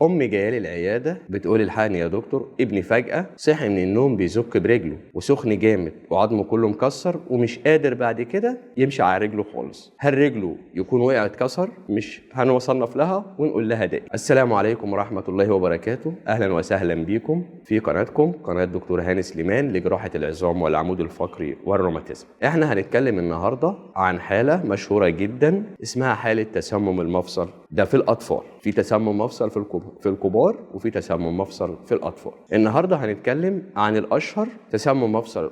امي جاية لي العيادة بتقول الحقني يا دكتور، ابني فجاة صحي من النوم بيزك برجله وسخن جامد وعظمه كله مكسر ومش قادر بعد كده يمشي على رجله خالص. هل رجله يكون وقع اتكسر؟ مش هنوصنف لها ونقول لها ده. السلام عليكم ورحمة الله وبركاته، اهلا وسهلا بيكم في قناتكم قناة دكتور هاني سليمان لجراحه العظام والعمود الفقري والروماتيزم. احنا هنتكلم النهارده عن حاله مشهورة جدا اسمها حاله تسمم المفصل، ده في الاطفال. في تسمم مفصل في الكبار وفي تسمم مفصل في الاطفال. النهارده هنتكلم عن الاشهر، تسمم مفصل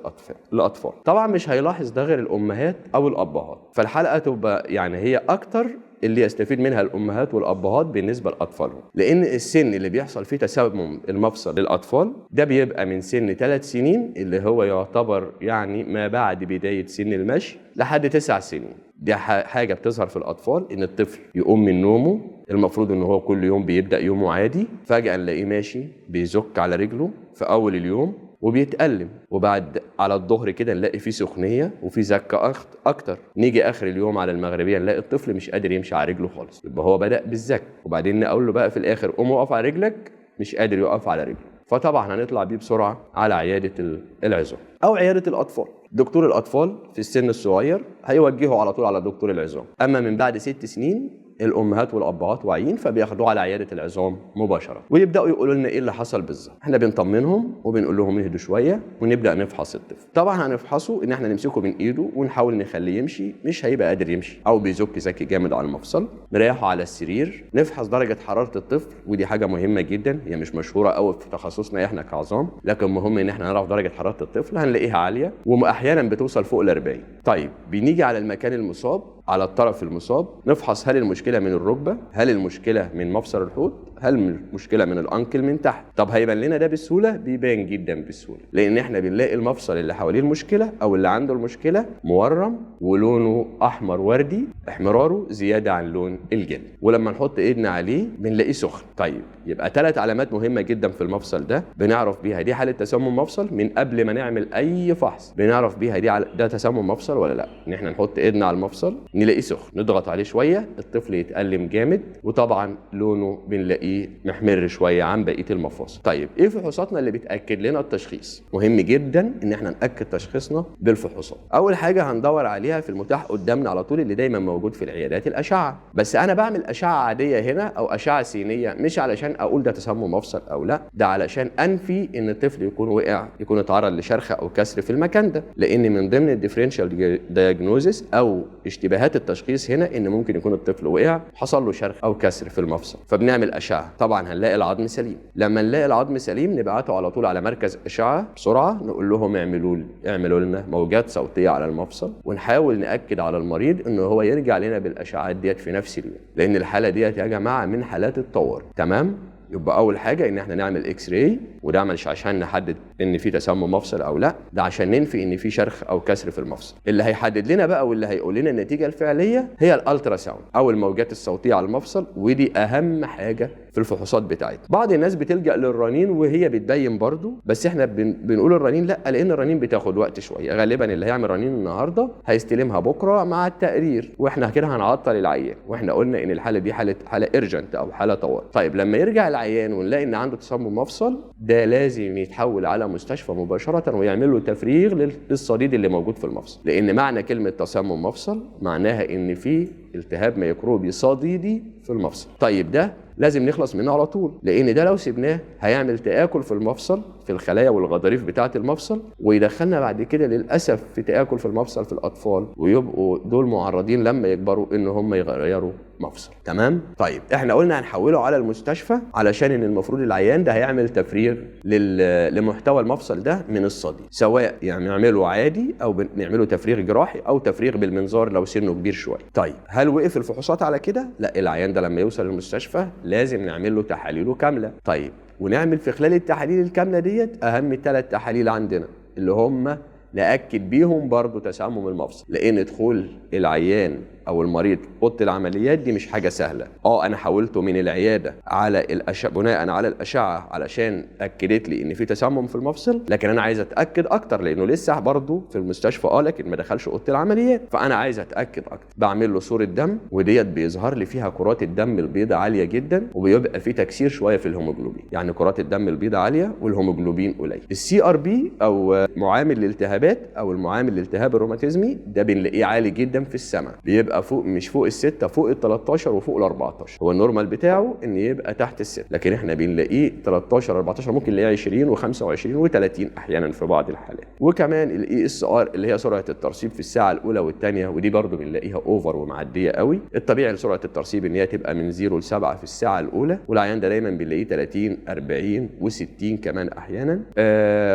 الاطفال. طبعا مش هيلاحظ ده غير الامهات او الابهات، فالحلقة تبقى يعني هي اكتر اللي يستفيد منها الامهات والابهات بالنسبة لاطفالهم، لان السن اللي بيحصل فيه تسمم المفصل للاطفال ده بيبقى من سن 3 سنين اللي هو يعتبر يعني ما بعد بداية سن المشي لحد 9 سنين. دي حاجة بتظهر في الاطفال، ان الطفل يقوم من نومه، المفروض ان هو كل يوم بيبدا يومه عادي، فجاة نلاقيه ماشي بيزك على رجله في اول اليوم وبيتألم، وبعد على الظهر كده نلاقي فيه سخنيه وفي زكه اكتر، نيجي اخر اليوم على المغربية نلاقي الطفل مش قادر يمشي على رجله خالص، يبقى هو بدأ بالزك، وبعدين نقول له بقى في الاخر قوم اقف على رجلك، مش قادر يقف على رجله. فطبعا هنطلع بيه بسرعة على عيادة العظام او عيادة الاطفال. دكتور الاطفال في السن الصغير هيوجهه على طول على دكتور العظام، اما من بعد 6 سنين الامهات والابهات واعيين فبياخدوه على عيادة العظام مباشرة ويبداوا يقولوا لنا ايه اللي حصل بالظبط. احنا بنطمنهم وبنقول لهم اهدوا شوية ونبدا نفحص الطفل. طبعا هنفحصه ان احنا نمسكه من ايده ونحاول نخليه يمشي، مش هيبقى قادر يمشي او بيزك زك جامد على المفصل، نريحه على السرير، نفحص درجه حرارة الطفل، ودي حاجة مهمة جدا، هي مش مشهورة قوي في تخصصنا احنا كعظام، لكن مهم ان احنا نعرف درجه حرارة الطفل. هنلاقيها عالية واحيانا بتوصل فوق ال 40. طيب بنيجي على المكان المصاب، على الطرف المصاب، نفحص هل المشكلة من الركبة، هل المشكلة من مفصل الحوض، هل المشكلة من الانكل من تحت. طب هيبان لنا ده بسهولة؟ بيبان جدا بسهولة، لان احنا بنلاقي المفصل اللي حواليه المشكلة او اللي عنده المشكلة مورم ولونه احمر وردي، احمراره زيادة عن لون الجلد، ولما نحط ايدنا عليه بنلاقيه سخن. طيب يبقى 3 علامات مهمة جدا في المفصل ده بنعرف بيها دي حاله تسمم مفصل من قبل ما نعمل اي فحص، بنعرف بيها دي ده تسمم مفصل ولا لا. ان احنا نحط ايدنا على المفصل نلاقيه سخن، نضغط عليه شوية الطفل يتألم جامد، وطبعا لونه بنلاقيه محمر شوية عن بقية المفاصل. طيب ايه فحوصاتنا اللي بتاكد لنا التشخيص؟ مهم جدا ان احنا ناكد تشخيصنا بالفحوصات. اول حاجة هندور عليها في المتاح قدامنا على طول اللي دايما موجود في العيادات، الاشعة. بس انا بعمل اشعه عادية هنا او اشعه سينيه مش علشان اقول ده تسمم مفصل او لا، ده علشان انفي ان الطفل يكون وقع، يكون اتعرض لشرخ او كسر في المكان ده، لان من ضمن ال differential diagnosis او اشتباهات التشخيص هنا ان ممكن يكون الطفل وقع حصل له شرخ او كسر في المفصل، فبنعمل اشعه. طبعا هنلاقي العظم سليم، لما نلاقي العظم سليم نبعته على طول على مركز اشعه بسرعة، نقول لهم اعملوا لنا موجات صوتية على المفصل، ونحاول ناكد على المريض ان هو يرجع لنا بالاشعاعات ديت في نفس اليوم، لان الحالة ديت يا جماعة من حالات الطوارئ. تمام؟ يبقى اول حاجة ان احنا نعمل X-ray، وده مش عشان نحدد ان في تسمم مفصل او لا، ده عشان ننفي ان في شرخ او كسر في المفصل. اللي هيحدد لنا بقى واللي هيقول لنا النتيجة الفعلية هي ال ultrasound او الموجات الصوتية على المفصل، ودي اهم حاجة في الفحوصات بتاعتنا. بعض الناس بتلجأ للرنين وهي بتبين برضو، بس احنا بنقول الرنين لا، لان الرنين بتاخد وقت شوية، غالبا اللي هيعمل رنين النهارده هيستلمها بكره مع التقرير، واحنا كده هنعطل العيان، واحنا قلنا ان الحالة دي حاله urgent او حاله طوارئ. طيب لما يرجع العيان ونلاقي ان عنده تسمم مفصل، ده لازم يتحول على مستشفى مباشرة ويعمل له تفريغ للصديد اللي موجود في المفصل، لان معنى كلمة تسمم مفصل معناها ان في التهاب ميكروبي صديدي في المفصل. طيب ده لازم نخلص منه على طول، لان ده لو سيبناه هيعمل تآكل في المفصل، في الخلايا والغضاريف بتاعه المفصل، ويدخلنا بعد كده للاسف في تآكل في المفصل في الاطفال، ويبقوا دول معرضين لما يكبروا ان هم يغيروا مفصل. تمام؟ طيب احنا قلنا هنحوله على المستشفى علشان ان المفروض العيان ده هيعمل تفريغ لمحتوى المفصل ده من الصديد، سواء يعني نعمله عادي او نعمله تفريغ جراحي او تفريغ بالمنظار لو سنة كبير شوية. طيب هل وقف الفحوصات على كده؟ لا، العيان ده لما يوصل المستشفى لازم نعمل له تحاليله كاملة. طيب ونعمل في خلال التحاليل الكاملة ديت اهم 3 تحاليل عندنا اللي هم نأكد بيهم برضو تسمم المفصل، لأن دخول العيان او المريض اوضة العمليات دي مش حاجة سهلة. انا حولته من العيادة على الأشعة بناء على الاشعة علشان اكدت لي ان في تسمم في المفصل، لكن انا عايز اتاكد اكتر لانه لسه برضه في المستشفى لكن ما دخلش اوضة العمليات، فانا عايز اتاكد اكتر. بعمل له صوره دم، وديت بيظهر لي فيها كرات الدم البيضاء عالية جدا، وبيبقى في تكسير شوية في الهيموجلوبين، يعني كرات الدم البيضاء عالية والهيموجلوبين قليل. ال CRP او معامل الالتهابات او المعامل الالتهاب الروماتيزمي ده بنلاقيه عالي جدا في السماء، بيبقى فوق، مش فوق الستة، فوق ال 13 وفوق ال 14. هو ال normal بتاعه ان يبقى تحت الستة، لكن احنا بنلاقيه 13 14، ممكن نلاقيه 20 و25 و30 احيانا في بعض الحالات. وكمان ال ESR اللي هي سرعة الترسيب في الساعة الاولى والثانية، ودي برده بنلاقيها over ومعديه قوي. الطبيعي لسرعه الترسيب ان هي تبقى من 0 ل 7 في الساعة الاولى، والعيان ده دايما بنلاقيه 30 40 و60 كمان احيانا.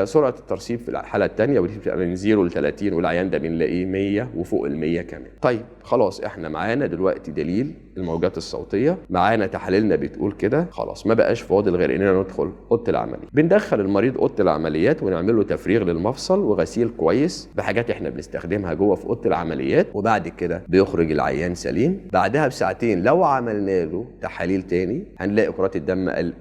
سرعة الترسيب في الحالة الثانية ودي بتبقى من 0 ل 30، والعيان ده بنلاقيه 100 وفوق ال 100 كمان. طيب خلاص احنا معانا دلوقتي دليل الموجات الصوتية، معانا تحاليلنا بتقول كده، خلاص ما بقاش فاضل غير اننا ندخل اوضة العملية. بندخل المريض اوضة العمليات ونعمل له تفريغ للمفصل وغسيل كويس بحاجات احنا بنستخدمها جوه في اوضة العمليات، وبعد كده بيخرج العيان سليم. بعدها بساعتين لو عملنا له تحاليل تاني هنلاقي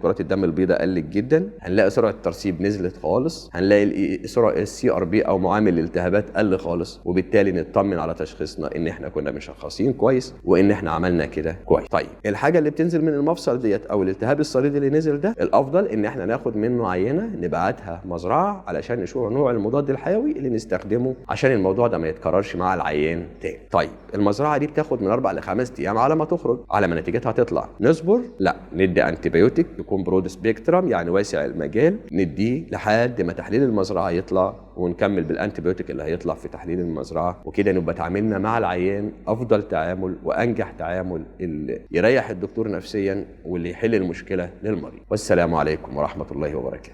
كرات الدم البيضاء قلت جدا، هنلاقي سرعة الترسيب نزلت خالص، هنلاقي سرعة ال CRP او معامل الالتهابات قل خالص، وبالتالي نطمن على تشخيصنا ان احنا كنا مشخصين كويس وان احنا عملنا كده كويس. طيب الحاجة اللي بتنزل من المفصل ديت او الالتهاب الصديدي اللي نزل ده، الافضل ان احنا ناخد منه عينه نبعتها مزرعة علشان نشوف نوع المضاد الحيوي اللي نستخدمه عشان الموضوع ده ما يتكررش مع العيان تاني. طيب المزرعة دي بتاخد من 4 ل 5 ايام على ما تخرج، على ما نتيجتها تطلع. نصبر؟ لا، ندي antibiotic يكون broad spectrum يعني واسع المجال، نديه لحد ما تحليل المزرعة يطلع، ونكمل بال antibiotic اللي هيطلع في تحليل المزرعة، وكده نبقى تعاملنا مع العيان افضل تعامل وانجح تعامل اللي يريح الدكتور نفسيا واللي يحل المشكلة للمريض. والسلام عليكم ورحمة الله وبركاته.